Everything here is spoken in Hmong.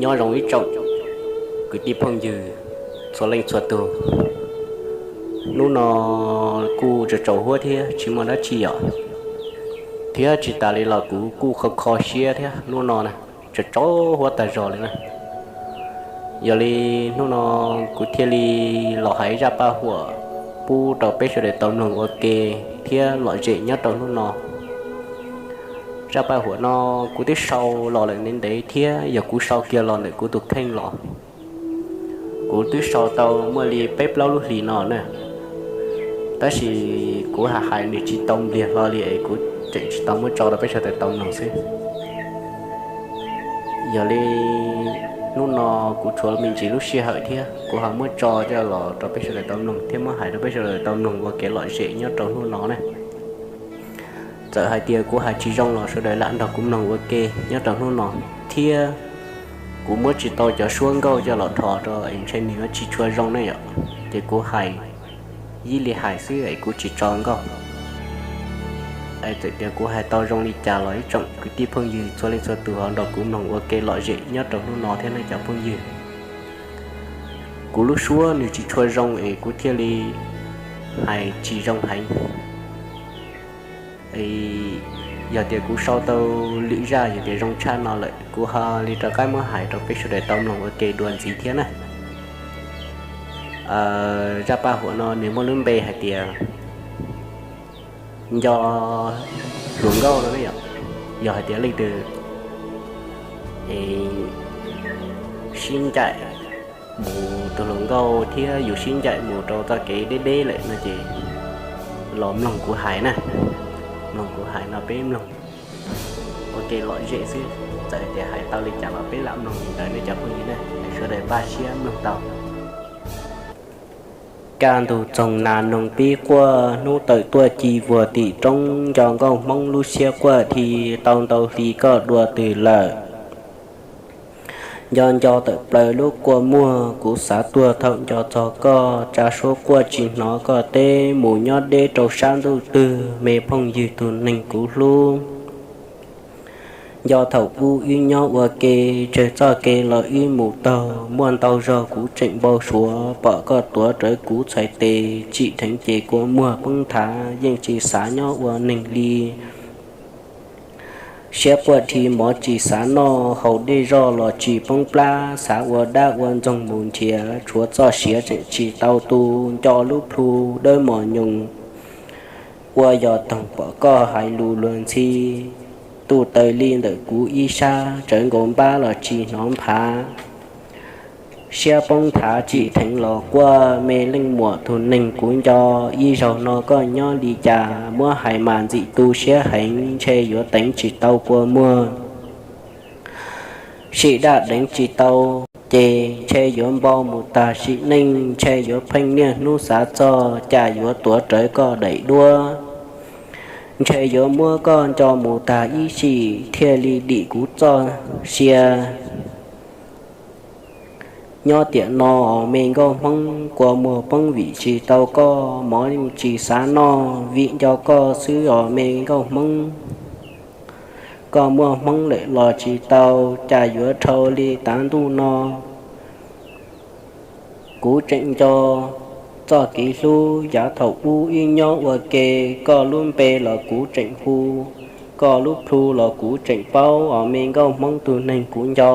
Nyob zoo ib tsoom kwv tij phooj ywg txhua leej txhua tus. Hnub no kuj tsaus tsaus huab thiab tsis muaj dab tsi yom, thiab tsis tas li los kuv kuj kho kho siab thiab hnub no na, tsaus tsaus huab tag zog li na. Yog li hnub no kuv thiaj li los hais zaj paj huam pub rau peb sawv daws tau mloog ua ke thiab lom zem nyob rau hnub no. Zaj paj huam no kuv twb sau los lawm ntev ntev thiab yog kuv sau kiag los ntawm kuv tus kheej los. Kuv twb sau tau muaj li peb plaub lub hlis no na, tab sis kuv hais hais nws tsis tau npliag hlo li es kuv tseem tsis tau muab tso rau peb sawv daws tau mloog xwb. Yog li hnub no kuv tshuav me ntsis lub sij hawm thiab kuv ho muab tso coj los rau peb sawv daws tau mloog thiab muab hais rau peb sawv daws tau mloog ua kev lom zem nyob rau hnub no ne. Txawm hais tias kuv hais tsis zoo los sawv daws lam nrog kuv mloog ua ke nyob rau hnub no, thiab kuv muab tsis tau cov suab nkauj coj los dhos rau es ntshe nws yuav tsis tshua zoo ne yom, ces kuv hais ib li hais xwb es kuv tsis tso nkauj. Es txawm tias kuv hais tau zoo li cas los ib tsoom kwv tij phooj ywg txhua leej txhua tus ho nrog kuv mloog ua ke lom zem nyob rau hnub no thiab ne cov phooj ywg. Kuv lub suab nws tsis tshua zoo es kuv thiaj li hais tsis zoo heev. Yog tias kuv sau tau lwm zaj yog tias zoo tshaj no lawm kuv ho li rov qab muab hais rau peb sawv daws tau mloog ua ke dua ntxiv thiab na. Zaj paj huam no nws muaj lub npe hais tias nco hluas nkauj no ne yom. Yog hais tias leej twg sib ncaim mus, tus hluas nkauj thiab yus sib ncaim mus rau txoj kev deb deb lawm no ces los mloog kuv hais na. Mloog kuv hais no peb mloog ua ke lom zem xwb, txawm tias hais tau li cas los peb lam mloog li ntawd ne cov phooj ywg ne, sawv daws npaj siab mloog tau. Kaj ntug txoog nas noog pib quaj, hnub tawm tuaj ci vuag tim roob, nco nkauj Hmoob lub siab quaj dhi, tau ntau hli koj dua twg lawm? Nco nco tawm plaws lub kua muag, kuv xav tuag thaum nco txog koj, tsa suab quaj tsis hnov koj teb, mus nyob deb rau sab ntuj twg, me phooj ywg tus neeg kuv hlub. Nco thaum ub wb nyob ua ke, tsawg txoj kev los wb mus taug, muaj ntau zaug kuv tseem npau suav, pom koj tuav rawv kuv txhais tes, tsim dheev ces kua muag poob nthav, yeej tsis xav nyob ua neeg li. Siab quaj dhi mov tsis xav noj, haus dej zoj los tsis poob plab, xav ua dab ua ntxoog mus nrhiav, tshuav txoj siav tseem tsis tau tu, nco lub plhu dawb mos nyoos, ua yos toog pom koj hais lus luag ntxhi, tuj taws li ntawm kuv ib sab, tsawv nkaus npab los tsis hnov nphav. Siab poob nthav tsim dheev los quaj, me leej muam tus neeg kuv nco, ib zaug no koj nyob li cas, muab hais mas ntxim tu siab heev, ntshe yuav teev tsis tau kua muag. Sim daj deev tsis tau, ces ntshe yuav npau mus tag sim neej, ntshe yuav pheej niaj hnub xav txog, cas yuav tuav rawv koj daim duab. Ntshe yuav muab koj nco mus tag ib sim, thiaj li dim kuv txoj sia. Nyob tiam no os me nkauj Hmoob, kua muag poob vim tsis tau koj, mov yeej tsis xav noj, vim nco koj xwb os me nkauj Hmoob. Koj muaj Hmoob lawm los tsis tau, cas yuav dhau li tav ntuj no. Kuv tseem nco txoj kev hlub yav thaum ub wb nyob ua ke, koj lub npe los kuv tseem hu, koj lub plhu los kuv tseem paub os me nkauj Hmoob tus neeg kuv nco.